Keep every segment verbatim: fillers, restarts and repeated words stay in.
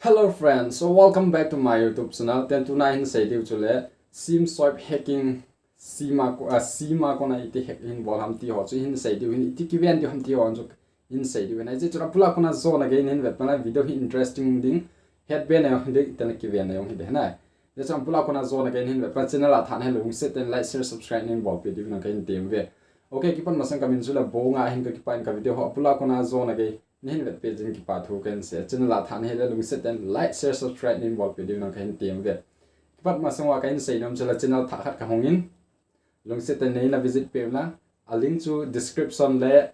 Hello friends, so welcome back to my YouTube channel. Tun tuna hin sei diu chu le SIM swipe hacking, SIM a ko-, ah, SIM a kona iti hack hin bol ham ti ho chu hin sei diu hin, iti kiven diu ham ti ho chu hin sei diu hin. Ajeh chu abul a kona jona gei hin vet pan a, video hi interesting ding, het be na jong hi ding, iti na kiven na jong hi ding na. Ajeh chu abul a kona jona gei hin vet pan a, channel a thah na hile lungset tah in like, share, subscribe nahin bolpeh diu vin nang kahin tem uve. Okay, kipat masang kamin chu le Bonga ahin, kakipah in ka video ho abul a kona jona gei nahin vetpeh jeh in kipathu kahin sei. Channel a thah na hile lungset tah in like, share, subscribe nahin bolpeh diu vin nang kahin tem uve. Kipat masang uva kahin sei nom chu le channel thah khat kahong in, lungset tah in neina visit peh un lang. A link chu description le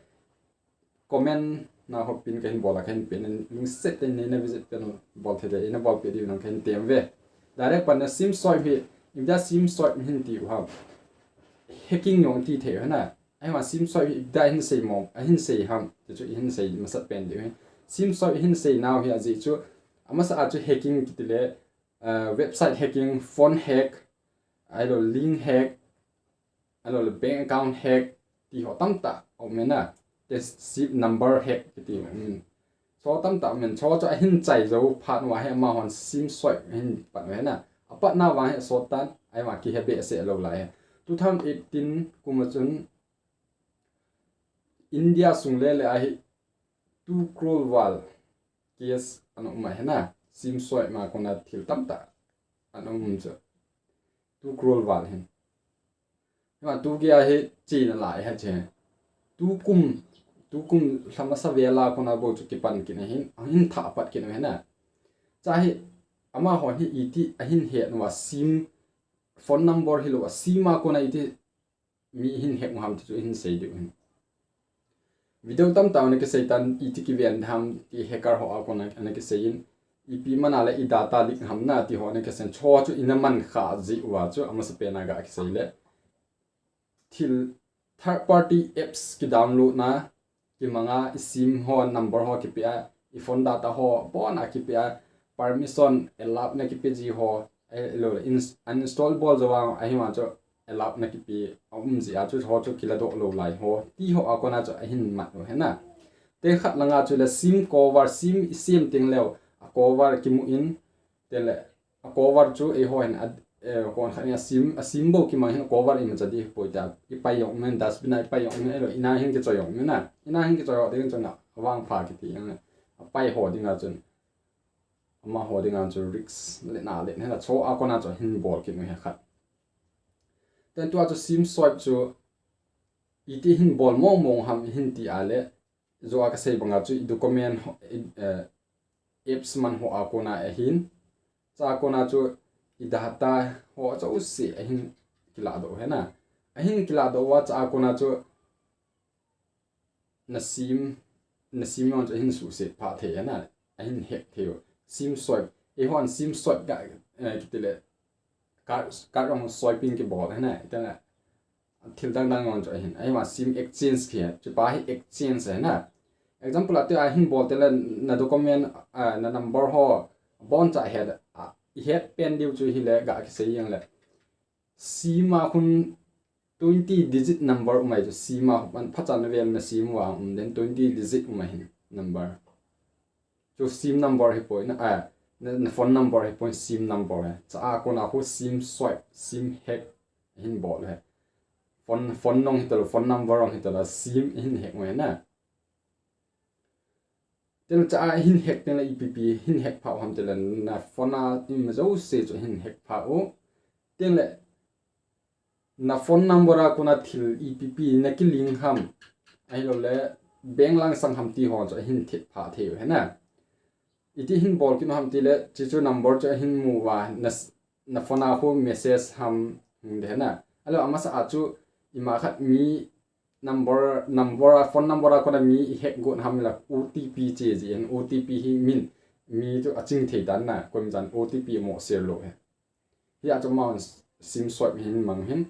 comment na ho pin kahin bol a, kahin pin in, lungset tah in neina visit peh un, bol thei le neina bolpeh diu vin nang kahin tem uve. Direct pan a SIM swipe hi, ipi dia SIM swipe hin tiu ham, hacking jong ti thei u hina. Ahivang SIM swipe hi ipi dia hin sei mong, ahin sei ham ti chu ihin sei masat pen diu hin. SIM swipe hin sei nau hi ajeh chu, amasa a chu hacking kiti le, ah, website hacking, phone hack, ahilou link hack, ahilou le bank account hack, ti ho tamtah aum in a, te SIM number hack kiti aum in. Chu tamtah aum in, chu chu ahin chai jou phat uva hi amahon SIM swipe ahin pan u hina. Apatna vang hi asot tan, ahivang kihe behseh lou lai hi. Two thousand eighteen kum a chun India sung le le a hi two crore val case ana um a hina. SIM swipe ma kona thil tamtah ana um chu. Two crore val hin. Hima tu gei a hi chena lai ha che. Tu kum, tu kum lha masa vel a kona bou chu kipan kit ahin, ahin thah pat kit u hina. Chu hi, amaho hi iti ahin het uva SIM, phone number hilou a SIM a kona iti mi hin hack u ham ti chu hin sei diu hin. Video tamtah ana kisei tan, iti kiven ham ti hacker ho a kona ana kisei in, ipi man a le i data leak ham na ti ho ana kisei in, chu chu ina man kha jeh uva chu amasa pen a ga kisei le. Thil third party apps kidownload na, kimang a i SIM ho number ho kipe a, i phone data ho bon a kipe a, permission allow na kipe ji ho, ahilou le ins-, uninstall bol jou a, ahivang chu allow na kipe a um jeh a chu, ho chu kiladoh lou lai ho, ti ho a kona chu ahin mat u hina. Te khat langa chu le SIM cover, SIM i sem teng leu, a cover kimu in, te le a cover chu eiho hin a, eh, kon khat in a SIM, a SIM bou kimang hin a cover imacha di poi ta. I pai jong um in, dustbin a i pai jong um in, ahilou, ina hin kichoi jong um in a. Ina hin kichoi ho ding chun a vangpha kiti jong le. A pai ho dinga chun, amaho dinga chu risk le na le, hina chu a kona chu hin bol kit u hi khat. Then tua chu SIM swipe chu iti hin bol mong mong ham hin ti a le, jo a kasei banga chu i document ho, i, eh, apps man ho a kona ahin. Chu a kona chu i data ho jouse ahin kiladoh u hina. Ahin kiladoh uva chu a kona chu na SIM, na SIM jong chu ahin suhset phah thei hina. Ahin hack thei u. SIM swipe. Eihon SIM swipe ga, eh, kiti le. Card, card jong swiping kibol hina. Ita na thil dang dang jong chu ahin. Ahivang SIM exchange ki, chu pa hi exchange hina. Example a tia hin bol te le na document, ah, na number ho, bon cha het, ah, i het pen diu chu hile ga kisei jeng le. SIM a khun twenty digit number um ahi chu SIM a, an phacha na vel na SIM uva um den twenty digit um ahin number. Chu SIM number hi poi na, ah, na, na phone number hi poi, SIM number hi. Chu a kona khu SIM swipe, SIM hack hin bol hi. Phone, phone nong hi talo, phone number nong hi talo, SIM hin hack u hina. Teng le chu a hin hack teng le ipi pi hin hack phah u ham ti le na phone a ima jouse chu hin hack phah u. Teng le na phone number a kona thil ipi pi na kilink ham, ahilou le bank lang sang ham ti ho chu ahin thet phah thei u hina. Iti hin bol kit u ham ti le, chu chu number chu ahin mu uva, na s-, na phone a khu message ham hung de hina. Ahilou amasa a chu ima khat mi number, number a, phone number a kona mi i hack got ham le O T P che ji in, O T P hi min, mi chu aching thei dan na, koima chan O T P mo share lou hi. Hia chu amahon SIM swipe hin mang hin.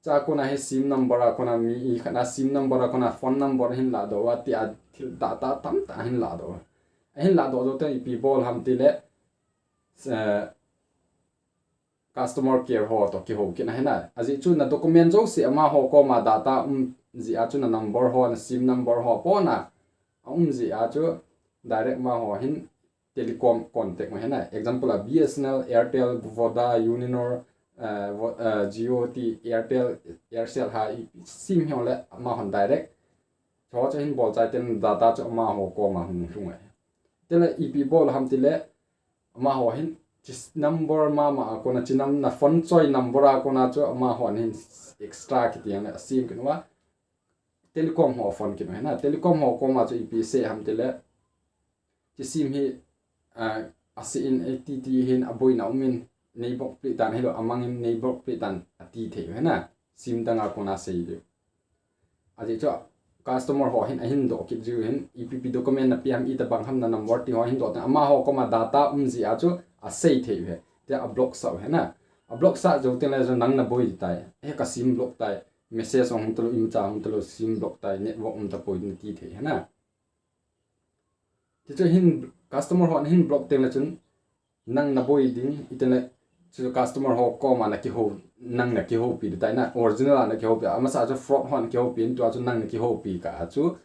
Chu a kona hi SIM number a kona mi i khat na SIM number a kona phone number hin ladoh uva tia thil data tamtah hin ladoh. Ahin ladoh jou teng ipi bol ham ti le, eh, customer care ho to kihou kit na hina. Ajeh chu na document jouse amaho koma data um jeh a chu na number ho, na SIM number ho pona a um jeh a chu direct amaho hin telecom contact ma hena. Example a B S N L, Airtel, Voda, Uninor, uh, Vo- uh, Jio ti, Airtel, Aircel ha i sim hiong le amahon direct. Cho cho hin bol chai ten data cho amaho koma hung hung ai. Tele ipi bol ham tile amaho hin chi number mama a kona chi nam na phone choi number a kona cho amaho hin extra kiti yang le asim kin wa telecom ho phone kin hena. Telecom ho koma cho ipi se ham tile chi sim hi uh, asi in A T T hin aboina umin neighbor plate dan hilo amangin neighbor plate dan ati thei hena. Sim danga kona sei diu. Aji cho customer ho hin ahin do kit jiu hin ipi ipi document na piam ita bang ham na number ti ho hin do ta amaho koma data um ji a chu asei thei he. Te a block sau hena. A block sa jo tele jo nang na boi tai. He ka sim block tai. Message hung talo imcha hung talo sim block tai network um ta poi na ti thei hena. Ti chu hin customer ho hin block teng le chun nang na boi ding itele chu customer ho koma na kiho nang na kiho pi tai na original na kiho pi amasa chu fraud ho na kiho pi tua chu nang na kiho pi ka chu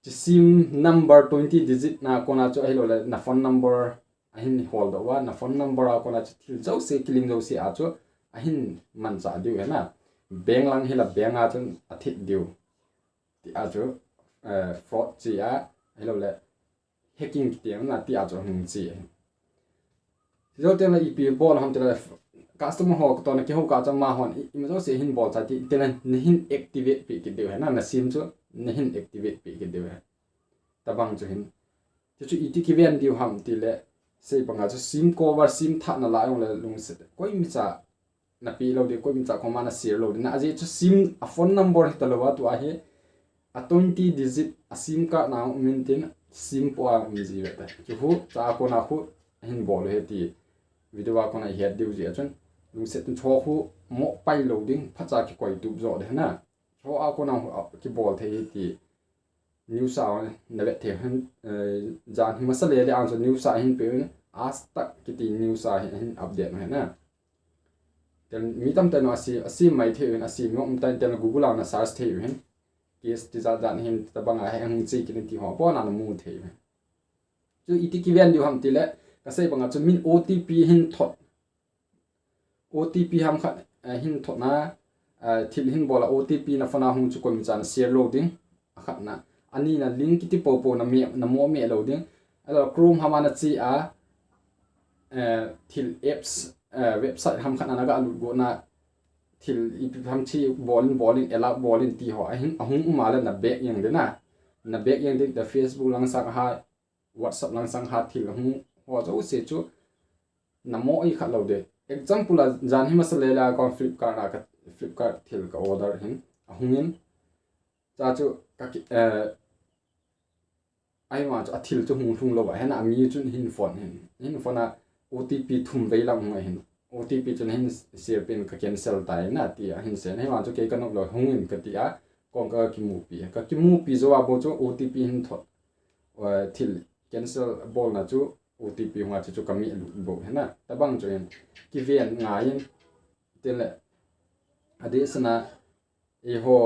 chi sim number twenty digit na kona chu ahilo le na phone number ahin hol do wa na phone number a kona chu thil jo se kiling jo se a chu ahin man cha diu hena. Bank lang hila bank a chun athit diu. Ti a chu uh, fraud chi a hilo le hacking kiti na ti a chu hung chi. Ti jo tele ipi bol ham tele customer ho to na kiho ka cha ma hon ima jo se hin bol cha ti tele na hin activate pi ki diu hena na sim chu na hin activate pi ki diu he. Tabang chu hin ti chu iti kiven diu ham tile sei banga chu sim cover sim tha na la yong le lungset koi mi cha na pi lo di koi mi cha koma na share lo di na aji chu sim a phone number hi talo wa tu a hi a twenty digit a sim card na um in tin sim po a um ji ve ta chu hu cha kona hu hin bol he ti video a kona het diu ji a chun lungset tin cho hu mo pai lo ding pha cha ki koi tup jo de na cho a kona hu ki bol the hi ti news a na vet the hin jan hi masa le le ang chu news a hin pe in as tak kiti news a hin update na Tel mi tam ten asi asi mai thei hin asi mi um tan tel Google ang na search thei hin case ti za dan hin tabang a heng chi kin ti ho pon an mu thei hin chu iti kiven diu ham tile ka sei banga chu min O T P hin thot O T P ham khat hin thot na thil hin bola O T P na phone a hung chu koimi chan share lo ding a khat na ani na link kiti popo na mi na mo mi lo ding ala Chrome ham ana chi a thil apps website ham khat na ga lut go na thil ipi ham chi bolin bolin ela bolin ti ho ahin ahung uma le na back yang de na na back yang de Facebook lang sang ha WhatsApp lang sang ha thil hung ho jo se chu na mo i khat lo de example a jan hi masa le la kon Flipkart a ka Flipkart thil ka order hin ahung in cha chu ka ki eh ai ma chu a thil chu hung lhung lo a hin a mi chun hin phone hin hin phone a O T P thum vei lang hung a hin O T P chun hin share pin ka cancel tai na ti a hin sen hi ma chu ke ka nok lo hung in ka ti a kon ka kimu pi ka kimu pi zo a bo chu O T P hin thot thil cancel bol na chu O T P hunga chu chu kami lu bo hena tabang chu en kiven ngai in tele adi sana i ho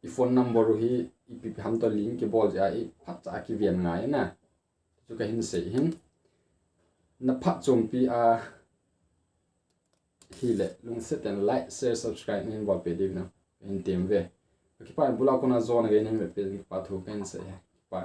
i phone number hi ipi ham to link kibol ja i phat cha kiven ngai na chu ka hin sei hin na phat chompi a hile lungset ten like share subscribe nin bol pe diu na hin tem ve ka kipa bula kona zona ge nin ve pe pa thu ka hin sei pa